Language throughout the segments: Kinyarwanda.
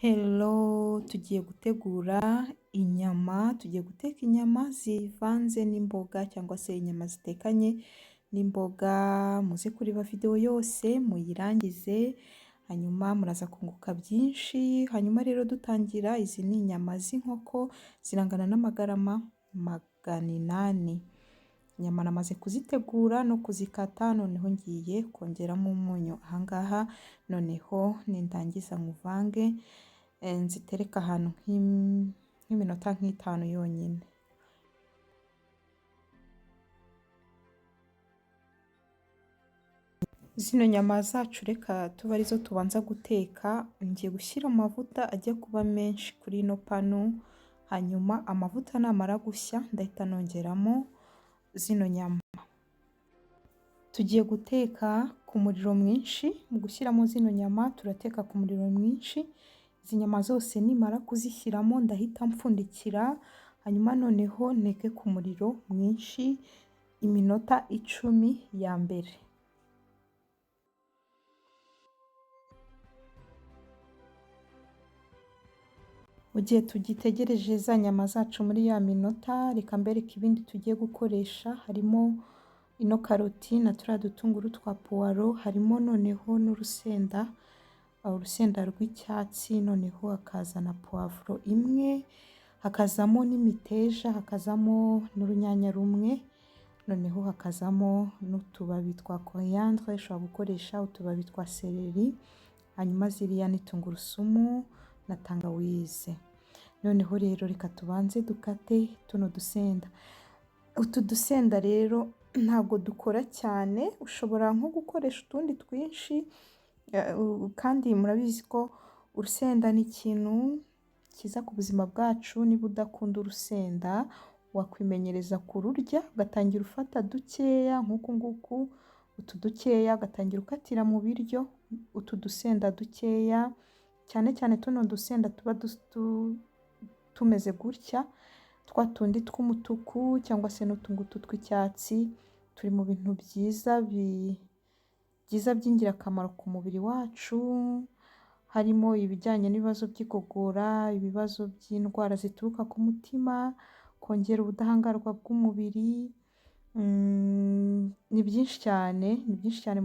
Hello, tugiye gutegura inyama, tugiye guteka inyama zivanze n'imboga cyangwa se inyama zitekanye n'imboga. Muze kureba videwo yose muyirangize, hanyuma muraza kunguka byinshi. Hanyuma rero dutangira, izi ni inyama z'inkoko zirangana n'amagarama 800. Inyama namaze kuzitegura no kuzikata, noneho ngiye kongeramo umunyu aha ngaha, noneho nindangiza nkuvange, nzitereke ahantu nk'iminota nk'itanu yonyine. Zino nyama zacu reka tube arizo tubanza guteka. Ngiye gushyira amavuta ajya kuba menshi kuri ino panu, hanyuma amavuta namara gushya ndahita nongeramo zino nyama. Tugiye guteka ku muriro mwinshi. Mu gushyiramo zino nyama turateka ku muriro mwinshi. Izi nyama zose nimara kuzishyiramo ndahita mpfundikira, hanyuma noneho nteke ku muriro mwinshi iminota 10 ya mbere. Mu gihe tugitegereje za nyama zacu muri ya minota, reka mbereke ibindi tugiye gukoresha. Harimo ino karoti na turiya dutunguru twa puwaro, harimo noneho n'urusenda, urusenda rw'icyatsi, noneho hakaza na puwavuro imwe, hakazamo n'imiteja, hakazamo n'urunyanya rumwe, noneho hakazamo n'utubabi twa coriandre, ushobora gukoresha utubabi twa seleri, hanyuma ziriya ni tungurusumu na tangawize. Noneho rero reka tubanze dukate tuno dusenda. Utu dusenda rero ntabwo dukora cyane, ushobora nko gukoresha utundi twinshi, kandi murabizi ko urusenda ni ikintu cyiza ku buzima bwacu. Niba udakunda urusenda wakwimenyereza kururya, ugatangira ufata dukeya nk'uku nguku, utu dukeya ugatangira ukatira mu biryo utu dusenda dukeya, cyane cyane tuno dusenda tuba tumeze gutya, twa tundi tw'umutuku cyangwa se n'utungutu tw'icyatsi, turi mu bintu byiza byiza by'ingirakamaro ku mubiri wacu, harimo ibijyanye n'ibibazo by'igogora, ibibazo by'indwara zituruka ku mutima, kongera ubudahangarwa bw'umubiri, ni byinshi cyane, ni byinshi cyane.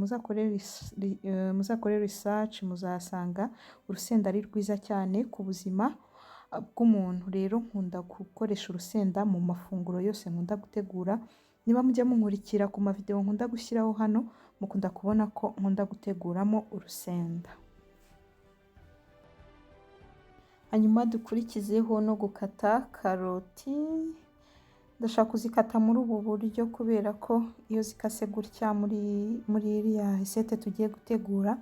Muzakore research, muzasanga urusenda ari rwiza cyane ku buzima bw'umuntu. Rero nkunda gukoresha urusenda mu mafunguro yose nkunda gutegura. Niba mujya munkurikira ku mavideo nkunda gushyiraho hano, mukunda kubona ko nkunda guteguramo urusenda. Hanyuma dukurikizeho no gukata karoti. Ndashaka kuzikata muri ubu buryo kubera ko iyo zikase gutya muri iriya recette tugiye gutegura,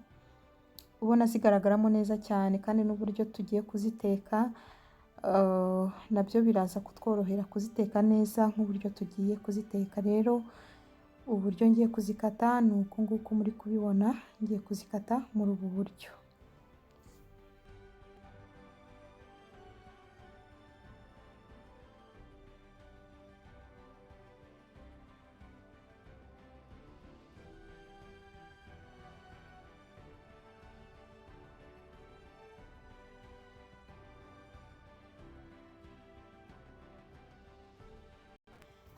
ubona zigaragaramo neza cyane, kandi n'uburyo tugiye kuziteka nabyo biraza kutworohera kuziteka neza nk'uburyo tugiye kuziteka. Rero uburyo ngiye kuzikata ni uku nguku muri kubibona, ngiye kuzikata muri ubu buryo.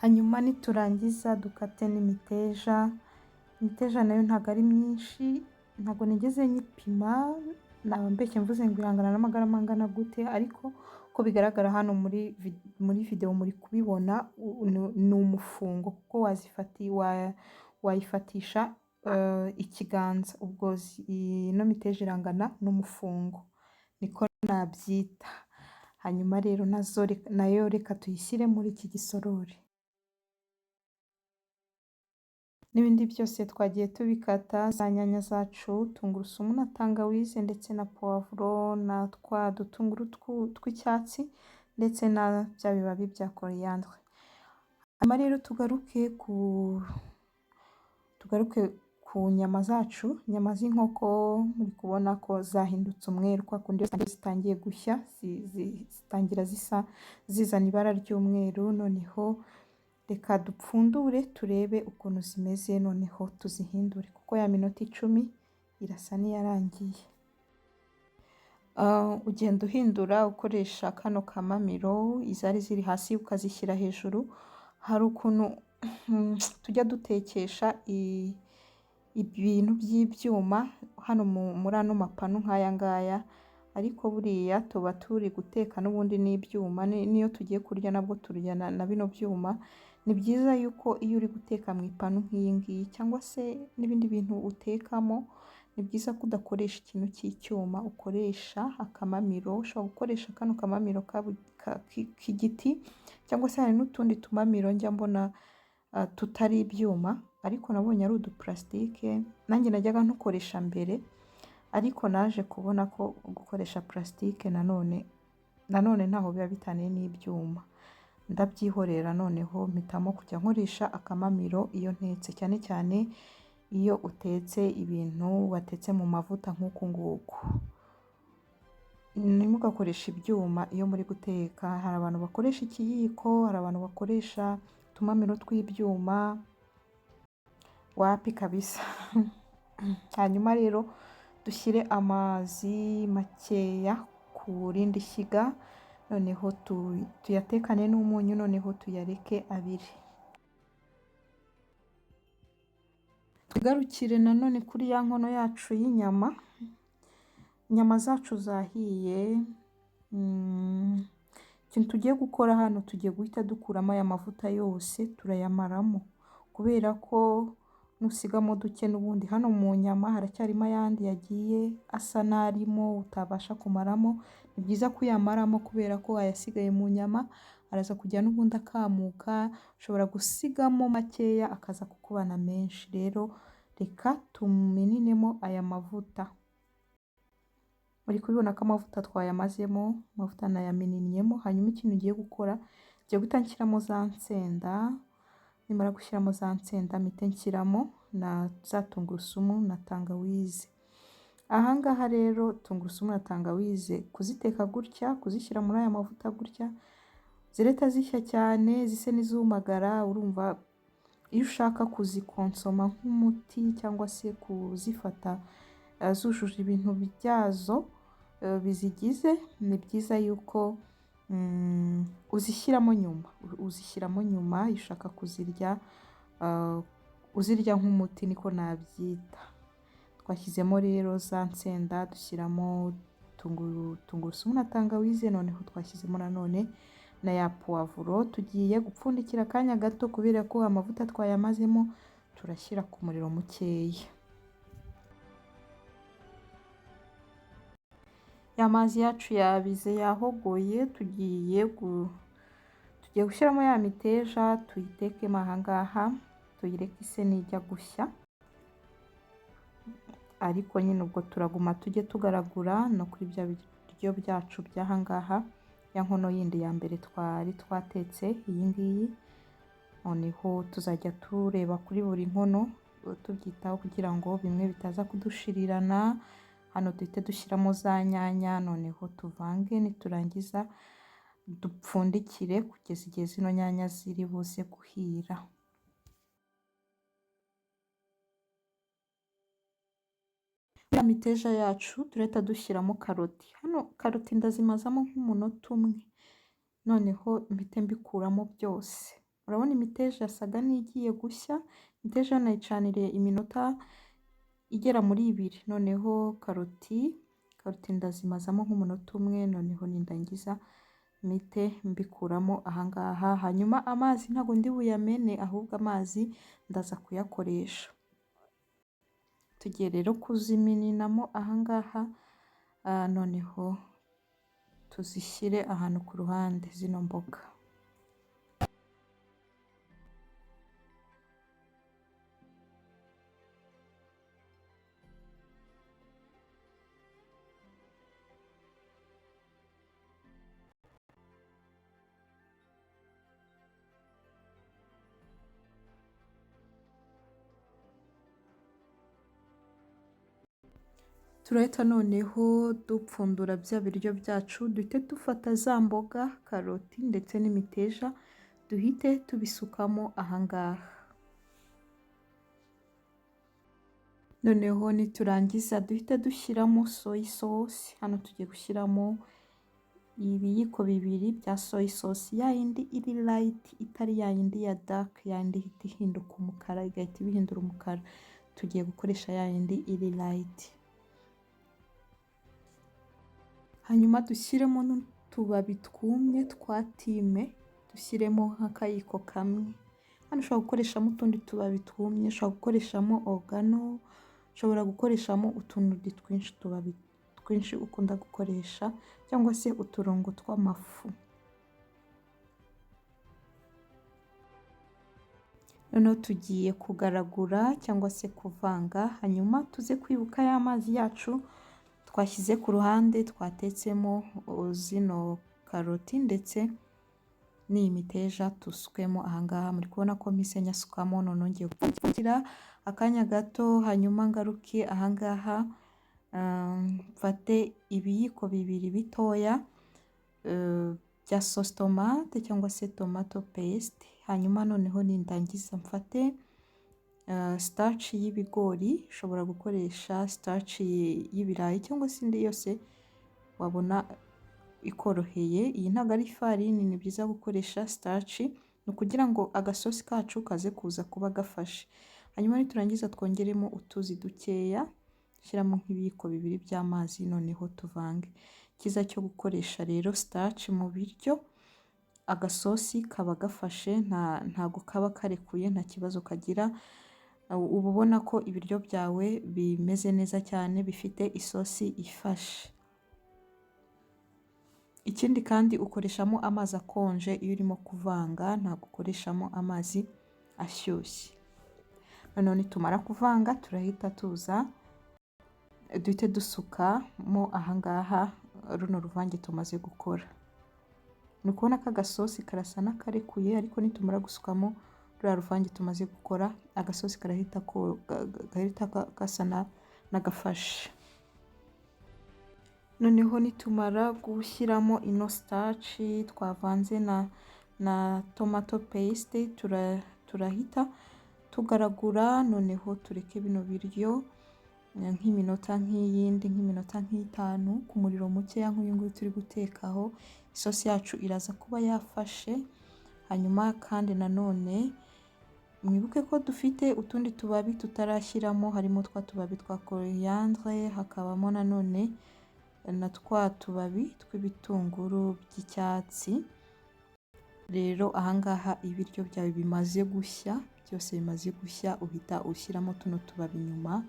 Hanyuma niturangiza dukate n'imiteja. Imiteja nayo ntabwo ari myinshi, ntabwo nigeze nyipima, naba mbeshye mvuze ngo irangana n'amagarama angana gute, ariko uko bigaragara hano muri videwo muri kubibona, ni umufungo, kuko wayifatisha ikiganza. Ubwo ino miteja irangana n'umufungo, niko nabyita. Hanyuma rero nayo reka tuyishyire muri iki gisorori. N'ibindi byose twagiye tubikata, za nyanya zacu, tungurusumu na tangawize, ndetse na puwavuro na twa dutunguru tw'icyatsi, ndetse na bya bibabi bya coriandre. Hanyuma rero tugaruke ku nyama zacu. Inyama z'inkoko muri kubona ko zahindutse umweru, kwa kundi zitangiye gushya zitangira zisa zizana ibara ry'umweru. Noneho reka dupfundure turebe ukuntu zimeze, noneho tuzihindure kuko ya minota 10 irasa n'iyarangiye. Ugenda uhindura ukoresha kano kamamiro, izari ziri hasi ukazishyira hejuru. Hari ukuntu tujya dutekesha ibintu by'ibyuma hano muri ano mapanu nk'aya ngaya, ariko buriya tuba turi guteka n'ubundi n'ibyuma, n'iyo tugiye kurya nabwo turya na bino byuma. Ni byiza yuko iyo uri guteka mu ipanu nk'iyi ngiyi cyangwa se n'ibindi bintu utekamo, ni byiza ko udakoresha ikintu cy'icyuma, ukoresha akamamiro. Ushobora gukoresha kano kamamiro k'igiti, cyangwa se hari n'utundi tumamiro njya mbona tutari ibyuma, ariko nabonye ari udupurasitike, nanjye najyaga ntukoresha mbere, ariko naje kubona ko gukoresha purasitike nanone ntaho biba bitaniye n'ibyuma. Ndabyihorera, noneho mpitamo kujya nkoresha akamamiro iyo ntetse, cyane cyane iyo utetse ibintu watetse mu mavuta nk'uku nguku. Ntimugakoreshe ibyuma iyo muri guteka. Hari abantu bakoresha ikiyiko, hari abantu bakoresha utumamiro tw'ibyuma, wapi kabisa. Hanyuma rero dushyire amazi makeya ku rindi shyiga, noneho tuyatekane n'umunyu, noneho tuyareke abire. Tugarukire nanone kuri ya nkono yacu y'inyama. Inyama zacu zahiye. Ikintu tugiye gukora hano, tugiye guhita dukuramo aya mavuta yose, turayamaramo, kubera ko nusigamo duke n'ubundi hano mu nyama haracyarimo ayandi yagiye asa n'arimo utabasha kumaramo. Ni byiza kuyamaramo kubera ko ayasigaye mu nyama araza kujya n'ubundi akamuka, ushobora gusigamo makeya akaza kukubana menshi. Rero reka tumininemo aya mavuta. Muri kubibona ko amavuta twayamazemo, amavuta nayamininyemo. Hanyuma ikintu ugiye gukora, ngiye guhita nshyiramo za nsenda. Nimara gushyiramo za nsenda, mpite nshyiramo na za tungurusumu na tangawizi. Aha ngaha rero tungurusumu na tangawizi kuziteka gutya, kuzishyira muri aya mavuta gutya, zirahita zishya cyane, zise n'izumagara. Urumva iyo ushaka kuzikonsoma nk'umuti cyangwa se kuzifata zujuje ibintu byazo bizigize, ni byiza yuko uzishyiramo nyuma. Uzishyiramo nyuma iyo ushaka kuzirya, uzirya nk'umuti niko nabyita. Twashyizemo rero za nsenda, dushyiramo tungurusumu na tangawizi, noneho twashyizemo nanone na ya puwavuro. Tugiye gupfundikira akanya gato kubera ko amavuta twayamazemo, turashyira ku muriro mukeya. Ya mazi yacu yabize yahogoye, tugiye gushyiramo ya miteja, tuyitekemo aha ngaha, tuyireke ise nijya gushya. Ariko nyine ubwo turaguma tujye tugaragura no kuri bya biryo byacu by'aha ngaha, ya nkono yindi ya mbere twari twatetse iyi ngiyi. Noneho tuzajya tureba kuri buri nkono tubyitaho kugira ngo bimwe bitaza kudushirirana. Hano duhite dushyiramo za nyanya, noneho tuvange, niturangiza dupfundikire kugeza igihe zino nyanya ziri buze guhira. Ya miteja yacu turahita dushyiramo karoti. Hano karoti ndazimazamo nk'umunota umwe, noneho mpite mbikuramo byose. Urabona imiteja yasaga n'igiye gushya, imiteja nayicaniriye iminota igera muri 2, noneho karoti ndazimazamo nk'umunota umwe, noneho nindangiza mpite mbikuramo aha ngaha. Hanyuma amazi ntabwo ndi buyamene, ahubwo amazi ndaza kuyakoresha. Tugiye rero kuzimininamo aha ngaha, noneho tuzishyire ahantu ku ruhande zino mboga. Turahita noneho dupfundura bya biryo byacu, duhite dufata za mboga, karoti ndetse n'imiteja, duhite tubisukamo aha ngaha. Noneho niturangiza duhite dushyiramo soy sauce. Hano tugiye gushyiramo ibiyiko 2 bya soy sauce, ya yindi iri light, itari ya yindi ya dark, ya yindi ihita ihinduka umukara, igahita ibihindura umukara. Tugiye gukoresha ya yindi iri light. Hanyuma dushyiremo n'utubabi twumye twa thyme, dushyiremo nk'akayiko kamwe. Hano ushobora gukoreshamo utundi tubabi twumye, ushobora gukoreshamo oregano, ushobora gukoreshamo utundi twinshi, tubabi twinshi ukunda gukoresha, cyangwa se uturongo tw'amafu. Noneho tugiye kugaragura cyangwa se kuvanga, hanyuma tuze kwibuka ya mazi yacu twashyize ku ruhande twatetsemo zino karoti ndetse n'iyi miteja, tusukemo ahangaha. Muri kubona ko mpise nyasukamo. Noneho ngiye gupfundikira akanya gato, hanyuma ngaruke ahangaha mfate ibiyiko 2 bitoya bya sauce tomate cyangwa se tomato paste. Hanyuma noneho nindangiza mfate starch y'ibigori, ushobora gukoresha starch y'ibirayi cyangwa se indi yose wabona ikoroheye. Iyi ntabwo ari ifarini, ni byiza gukoresha starch, ni ukugira ngo agasosi kacu kaze kuza kuba gafashe. Hanyuma niturangiza twongeremo utuzi dukeya, shyiramo nk'ibiyiko 2 by'amazi, noneho tuvange. Icyiza cyo gukoresha rero starch mu biryo, agasosi kaba gafashe, ntago kaba karekuye, nta kibazo kagira. Uba ubona ko ibiryo byawe bimeze neza cyane, bifite isosi ifashe. Ikindi kandi ukoreshamo amazi akonje iyo urimo kuvanga, ntabwo ukoreshamo amazi ashyushye. Noneho nitumara kuvanga turahita tuza duhite dusukamo ahangaha runo ruvange tumaze gukora. Ni ukubona ko agasosi karasa n'akarekuye, ariko nitumara gusukamo ruriya ruvange tumaze gukora, agasosi karahita gasa n'agafashe. Noneho nitumara gushyiramo ino starch twavanze na tomato paste, turahita tugaragura, noneho tureke bino biryo nk'iminota nk'iyindi, nk'iminota nk'itanu ku muriro mukeya nk'uyu nguyu turi gutekaho. Isosi yacu iraza kuba yafashe. Hanyuma kandi nanone mwibuke ko dufite utundi tubabi tutarashyiramo, harimo twa tubabi twa coriandre, hakabamo nanone na twa tubabi tw'ibitunguru by'icyatsi. Rero ahangaha ibiryo byawe bimaze gushya, byose bimaze gushya, uhita ushyiramo tuno tubabi nyuma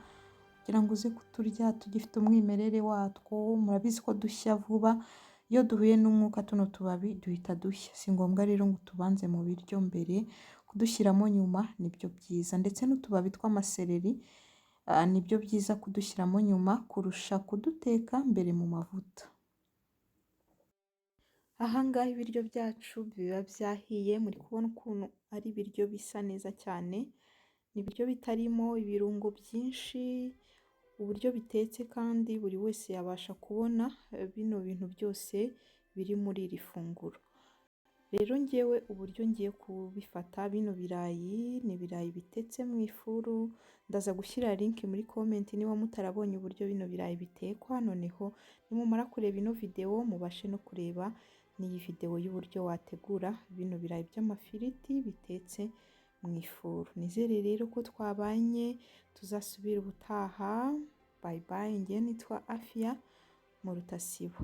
kugira ngo uze kuturya tugifite umwimerere watwo. Murabizi ko dushya vuba, iyo duhuye n'umwuka tuno tubabi duhita dushya. Si ngombwa rero ngo tubanze mu biryo mbere, kudushyiramo nyuma nibyo byiza. Ndetse n'utubabi tw'amasereri nibyo byiza kudushyiramo nyuma kurusha kuduteka mbere mu mavuta. Ahangaha ibiryo byacu biba byahiye, muri kubona ukuntu ari ibiryo bisa neza cyane. Ni ibiryo bitarimo ibirungo byinshi, uburyo bitetse kandi buri wese yabasha kubona bino bintu byose biri muri iri funguro. Rero ngewe uburyo ngiye kubifata, bino birayi ni ibirayi bitetse mu ifuru, ndaza gushyira link muri comment niba mutarabonye uburyo bino birayi bitekwa. Noneho nimumara kureba ino videwo mubashe no kureba n'iyi videwo y'uburyo wategura bino birayi by'amafiriti bitetse mu ifuru. Nizere rero ko twabanye, tuzasubira ubutaha. Bye bye, ngewe nitwa Afia Murutasibo.